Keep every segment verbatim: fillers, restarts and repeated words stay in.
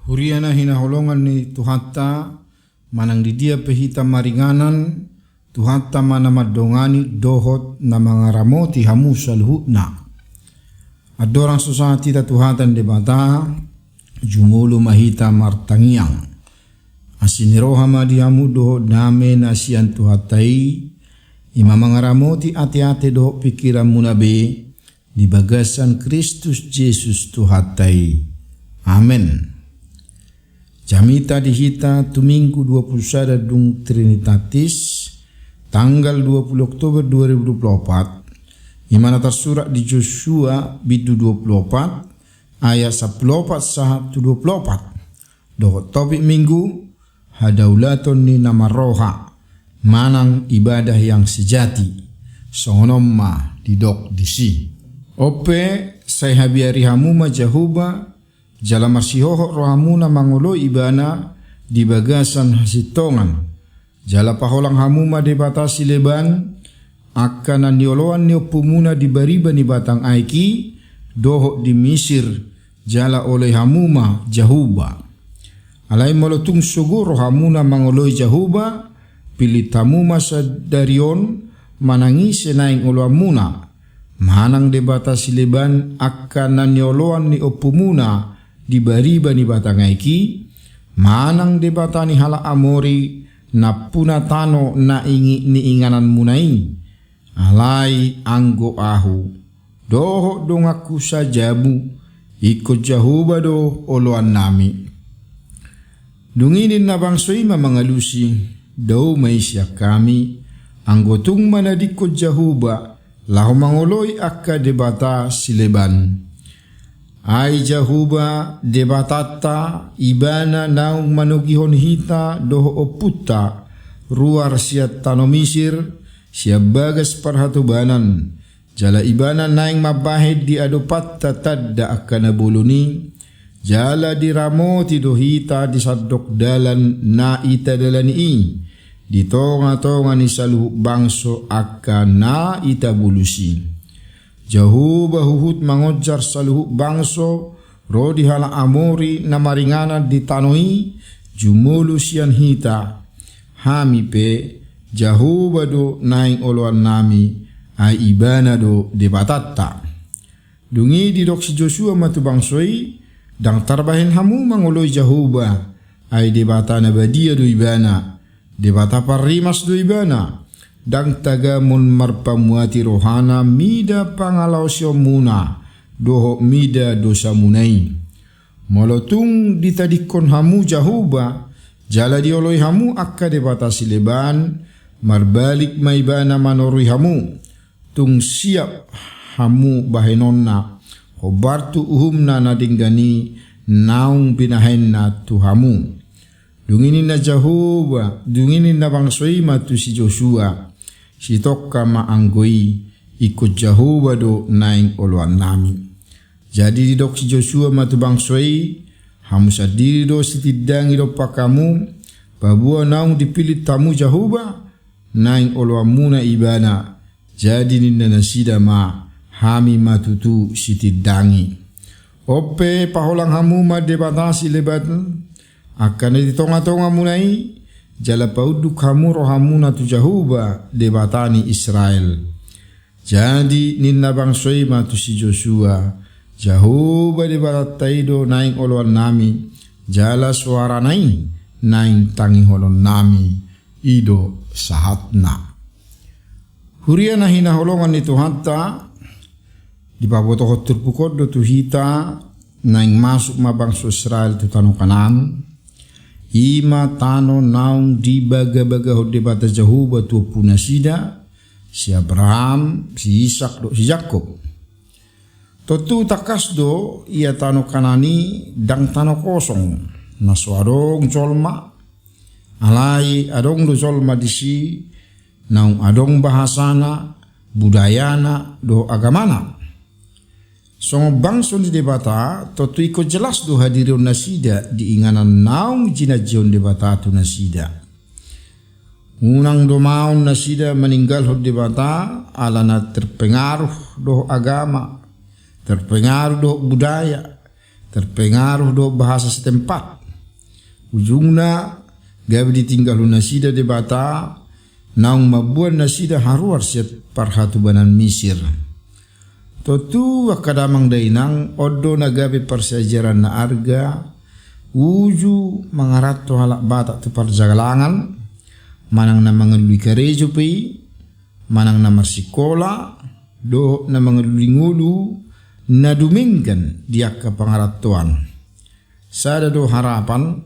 Huria na hinaholongan ni Tuhanta, manang di dia pe hita maringanan, Tuhanta ma na mandongani dohot na mangaramoti hamu saluhutna. Andorang so sahat hita tu hata ni Debata, jumolo ma hita martangiang. Asi ni roha ma di hamu dohot dame na sian Tuhanta i, i ma mangaramoti ateate dohot pingkiranmuna be, di bagasan Kristus Jesus Tuhanta i. Amen. Jamita di hita tu Minggu dua puluh sada dung Trinitatis, tanggal dua puluh Oktober dua ribu dua puluh opat, i ma na tarsurat di Josua bindu dua puluh opat, ayat sampulu opat sahat tu dua puluh opat. Dohot topik Minggu, hadaulaton ni na marroha, manang ibadah yang sejati, songon on ma didok disi. On pe, sai habiari hamu ma Jahowa, jala marsihohot rohamuna mangoloi Ibana di bagasan hasintongan. Jala paholang hamu ma debata sileban, angka na nioloan ni ompumuna di bariba ni batang aek i, dohot di Misir, jala oloi hamu ma Jahowa. Alai molo tung sogo rohamuna mangoloi Jahowa, pillit hamu ma sadari on, manang ise naeng oloanmuna. Manang debata sileban angka na nioloan ni ompumuna di bariba ni batang aek i, manang debata ni halak Amori nampuna tano na ingit ni ingananmuna i. Alai anggo ahu, dohot donganku sajabu, ingkon Jahowa do oloannami. Dung i ninna bangso i ma mangalusi, dao ma i sian hami, anggo tung manadingkon Jahowa, laho mangoloi angka debata sileban. Ai Jahowa Debatanta, Ibana naung manogihon hita dohot ompunta, ruar sian tano Misir, sian bagas parhatobanan, jala Ibana naeng mambahen di adopanta tanda angka na bolon i, jala diramoti do hita di sandok dalan na itadalani i, di tongatonga ni saluhut bangso angka na itabolus i. Jahowa huhut mangonjar saluhut bangso, ro di halak Amori na maringanan di tano i, jumolo sian hita. Hami pe, Jahowa do naeng oloannami, ai Ibana do Debatanta. Dung i didok si Josua ma tu bangso i, ndang tarbahen hamu mangoloi Jahowa, ai Debata na badia do Ibana, Debata parrimas do Ibana, ndang tagamon marpamuati rohana mida pangalaosionmuna, dohot mida dosamuna i. Molo tung ditadingkon hamu Jahowa, jala dioloi hamu angka debata sileban, marbalik ma Ibana manorui hamu. Tung siap hamu bahenonna, hombar tu uhumna na denggan i naung binahenna tu hamu. Dung i ninna Jahowa, dung i ninna bangso i ma tu si Josua, sitongka ma anggo i, ingkon Jahowa do naeng oloannami. Jadi didok si Josua ma tu bangso i, hamu sandiri do sitindangi dompak hamu, paboa naung dipillit hamu Jahowa, naeng oloanmuna Ibana. Jadi ninna nasida ma, hami ma tutu sitindangi. On pe paholang hamu ma debata sileban, angka na di tongatongamuna i, jala paunduk hamu rohamuna tu Jahowa, Debata ni Israel. Jadi ninna bangso i ma tu si Josua, Jahowa Debatanta i do naeng oloannami, jala soarana i naeng tangihononnami, i do sahatna. Huria na hinaholongan ni Tuhanta, dipabotohon turpuk on do tu hita, naeng masuk ma bangso Israel tu tano Kanaan, i ma tano naung dibagabagahon Debata Jahowa tu ompunasida, si Abraham, si Isak, dohot si Jakkob. Tontu tangkas do ia tano Kanaan i ndang tano kosong, na so adong jolma, alai adong do jolma disi, naung adong bahasana, budayana, dohot agamana. Songon bangso ni Debata, tontu ingkon jelas do hadirionnasida di inganan naung jinanjihon Debata tu nasida. Unang domaon nasida maninggalhon Debata, alana terpengaruh dohot agama, terpengaruh dohot budaya, terpengaruh dohot bahasa setempat. Ujungna gabe ditinggalhon nasida Debata naung mamboan nasida haruar sian parhatobanan Misir. Tontu angka damang dainang, on do na gabe parsiajaran na arga, uju mangaranto halak Batak tu parjagalangan, manang na mangalului karejo pe i, manang na marsikola, dohot na mangalului ngolu na dumenggan di angka pangarantoan. Sada do harapan,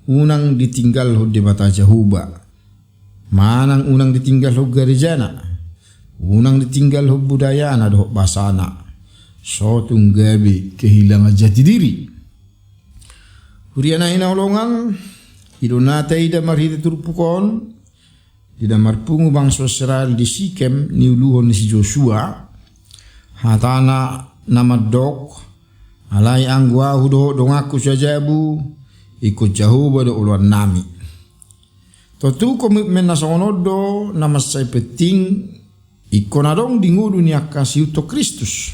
unang ditinggalhon Debata Jahowa. Manang unang ditinggalhon garejana, unang ditinggalhon budayana dohot basana. So tung gabe kehilangan jati diri. Huria na hinaholongan, i do na taida marhite turpuk on, di na marpungu bangso Israel di Sikem niuluhon ni si Josua, hatana na mandok, alai anggo ahu dohot donganku siajabu, ingkon Jahowa do oloannami. Tontu komitmen na songon on do na mansai penting, ingkon adong di ngolu ni angka siihuthon Kristus.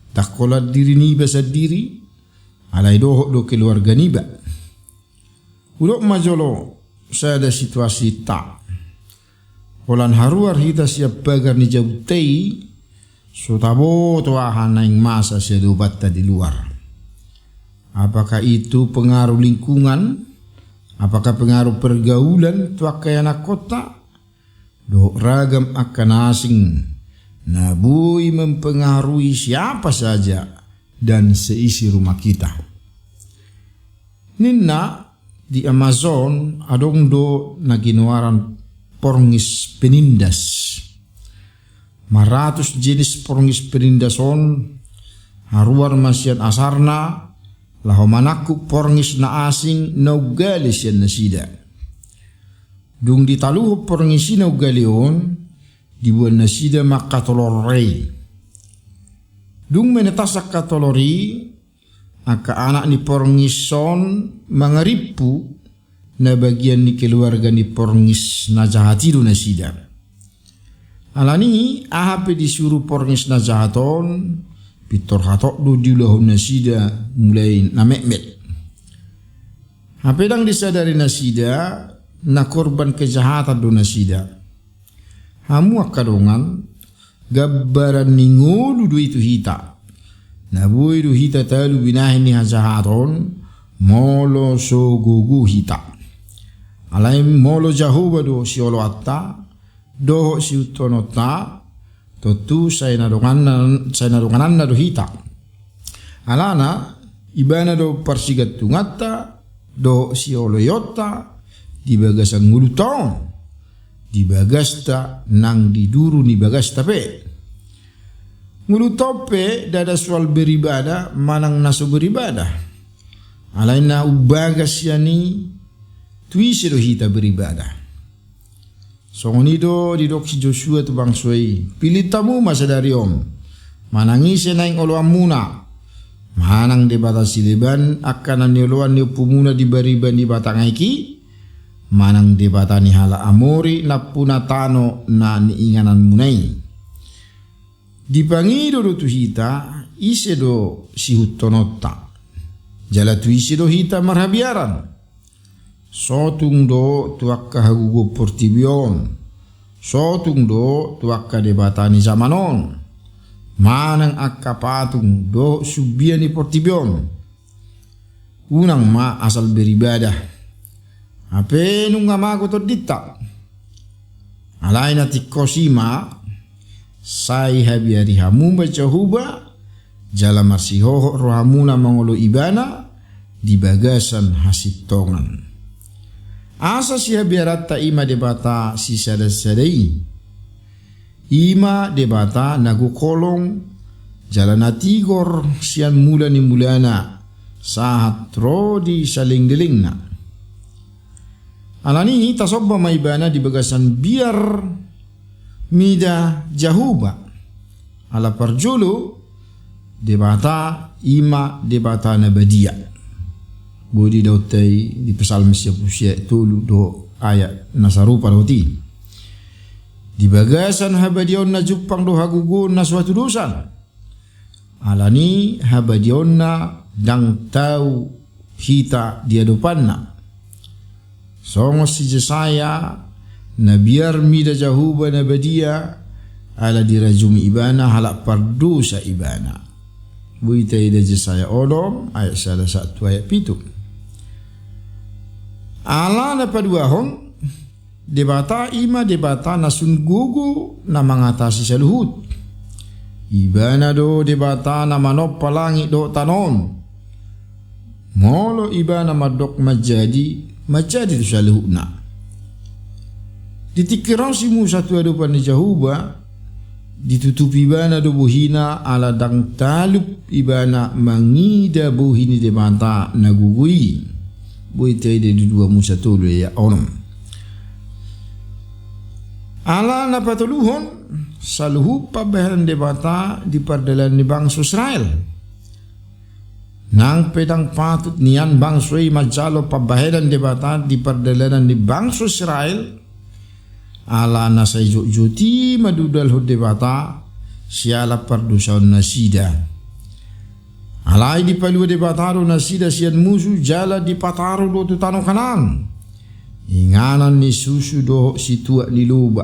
Ndang holan diri niba sandiri, alai dohot do keluarga niba. Hudok ma jolo sada situasi ta. Holan haruar hita sian pagar ni jabunta i, so taboto aha naeng masa siadobanta di luar. Apakah itu pengaruh lingkungan? Apakah pengaruh pergaulan tu angka ianakhonta? Dohot ragam angka na asing na boi mempengaruhi siapa saja dan seisi rumah kita. Ninna, di Amazon adong do na ginoaran porngis penindas. Maratus jenis porngis penindas on haruar ma sian asarna, laho manangkup porngis na asing na umgale sian nasida. Dung ditaluhon porngis i na umgale on, diboan nasida ma angka tolor i. Dung menetas angka tolor i, angka anak ni porngis on mangarimpu na bagian ni keluarga ni porngis na jahat i do nasida. Alani aha pe disuru porngis na jahat on, pintor hatop do diulahon nasida mulai na metmet. Hape ndang disadari nasida na korban kejahatan do nasida. Hamu angka dongan, gambaran ni ngolu do i tu hita. Na boi do hita talu binahen ni hajahaton, molo so gogo hita. Alai molo Jahowa do sioloanta, dohot siihuthononta, tontu sai na donganna, sai na dongananna do hita. Alana, ibana do parsigantunganta, dohot sioloionta, di bagasan ngolunta on, di bagasta nang di duru ni bagasta pe. Ngolunta on pe ndada soal beribadah, manang na so beribadah. Alai na umbagas sian i, tu ise do hita beribadah. Songon i do didok si Josua tu bangso i, pillit hamu ma sadari on, manang ise naeng oloanmuna, manang debata sileban angka na nioloan ni ompumuna di bariba ni batang aek i, manang debata ni halak Amori nampuna tano na niingananmuna i. Dipangido do tu hita, ise do siihuthononta. Jala tu ise do hita marhabiaran. So tung do tu angka hagogoon portibi on. So tung do tu angka debata ni jaman on. Manang angka patung dohot sumbia ni portibi on. Unang ma asal beribadah. Hape nunga mago tondinta. Alai na tingkos i ma, sai habiari hamu ma Jahowa, jala marsihohot rohamuna mangoloi ibana, di bagasan hasintongan. Asa sihabiaranta i ma Debata sisada-sada i. I ma Debata na gok holong, jala na tigor sian mula ni mulana, sahat ro di saleleng-lelengna. Alani i tasomba ma ibana di bagasan biar mida Jahowa. Ala parjolo, Debata i ma Debata na badia. Boi didaonta i di Psalmen sia pulu sia ayat tolu dohot ayat na sarupa dohot i. Di bagasan habadiaonna jumpang do hagogoon na so hatudosan. Alani habadiaonna ndang tau hita di adopanna. Songon si Jesaya, na biar mida Jahowa na badia, ala dirajumi ibana halak pardosa ibana. Boi taida Jesaya onom ayat sada sahat tu ayat pitu. Ala na paduahon, Debata i ma Debata na sun gogo na mangatasi saluhut. Ibana do Debata na manompa langit dohot tano on. Molo ibana mandok manjadi, manjadi do saluhutna. Di tingki ro si Musa tu adopan ni Jahowa, ditutupi ibana do bohina ala ndang talup ibana mangida bohi ni Debata na gogo i. Boi taida di dua Musa tolu ayat onom. Ala na patoluhon, saluhut pambahenan Debata di pardalanan ni bangso Israel. Nang pe ndang patut nian bangso i manjalo pambahenan Debata di pardalanan ni bangso Israel, ala na sai jotjot i madudalhon Debata siala pardosaon nasida. Alai dipalua Debata do nasida sian musu jala dipataru do tu tano Kanaan. Inganan ni susu dohot situak ni loba.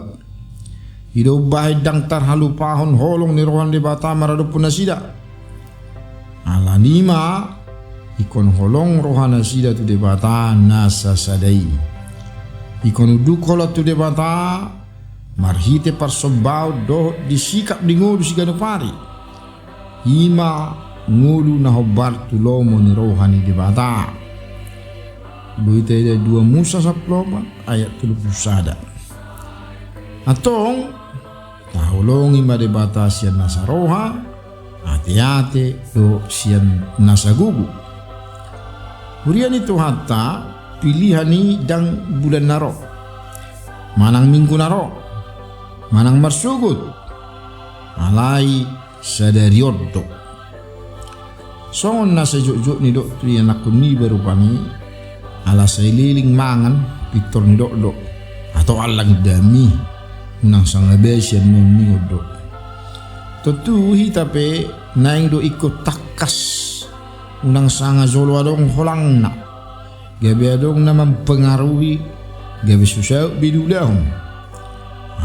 I do umbahen ndang tarhalupahon holong ni roha ni Debata maradophon nasida. Alani ma, ingkon holong roha nasida tu Debata na sasada i. Ingkon unduk holan tu Debata, marhite parsombaon dohot di sikap ni ngolu siganup ari. I ma ngolu na hombar tu lomo ni roha ni Debata. Boi taida dua Musa sampulu opat ayat tolu pulu sada. Antong, taholongi ma Debata sian nasa roha, ateate dohot sian nasa gogo. Huria ni Tuhanta, pilihan i ndang bulan na ro, manang minggu na ro, manang marsogot, alai sadari on do. Songon na sai jotjot nidok tu ianakhon niba rupani, ala sai leleng mangan pintor nidok do, atau allang dami, unang sanga basi annon ningon do. Tontu hita pe naeng do ingkon tangkas, unang sanga jolo adong holangna. Gabe adong na mampengaruhi, gabe so saut be diulahon.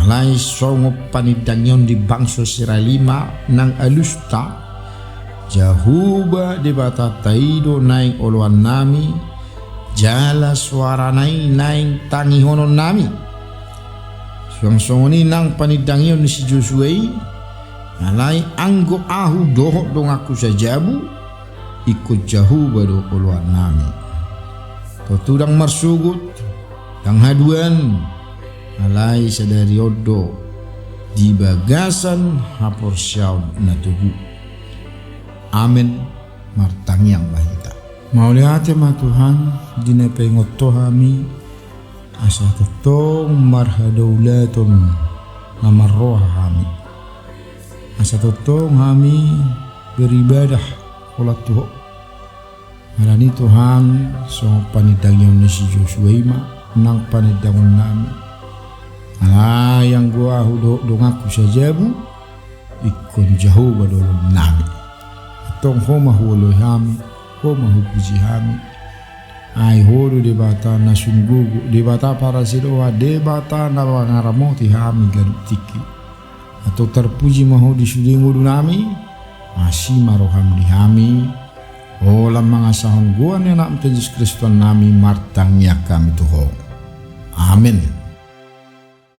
Alai songon panindangion ni bangso Israel i ma nang alusta, Jahowa Debatanta i do naeng oloannami, jala soarana i naeng tangihononnami. Suang songon i nang panindangion ni si Josua i, alai anggo ahu dohot donganku sajabu, ingkon Jahowa do oloannami. Tontu ndang marsogot, ndang haduan, alai sadari on do di bagasan haporseaon na togu. Amen. Martangiang ma hita. Mauliate ma Tuhan, di na paingot Ho hami, asa tongtong marhadaulaton na marroha hami. Asa tongtong hami beribadah holan tu Ho. Alani Tuhan, songon panindangion ni si Josua i ma nang panindangonnami. Alai anggo ahu dohot donganku sajabu, ingkon Jahowa do oloannami. Antong Ho ma huoloi hami, Ho ma hupuji hami. Ai Ho do Debata na sun gogo, Debata parasi roha, Debata na mangaramoti hami ganup tingki. Antong tarpuji ma Ho di sude ngolunami, asi ma roham di hami, holan mangasahon goar ni Anakmu Tuhan Jesus Kristus Tuhannami martangiang hami tu Ho. Amen.